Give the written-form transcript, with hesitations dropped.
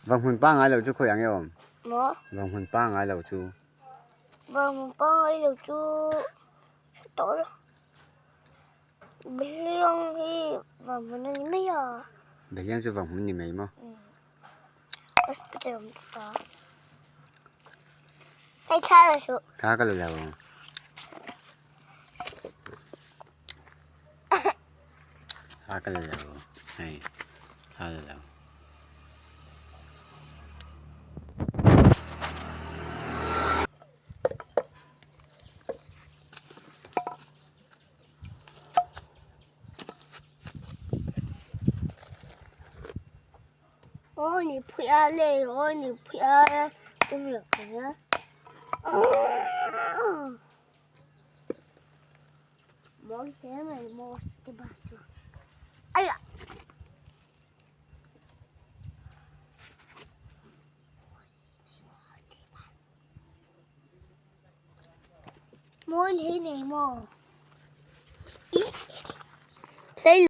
Vanghmun pangngai lo chu khawiah nge awm? Maw? Vanghmun pangngai lo chu. Vanghmun pangngai lo chu tawh lo. Behliang hi vanghmun a ni mai a. Behliang chu vanghmun ni mai maw? Hospital awm tawh ta. Hei thla la suh. Thla ka la lo. Thla ka la lo. Hei thla la lo. 哦，你不要累哦，你不要都是可能。冒险没冒的吧？就，哎呀！摸起你摸，咦？谁？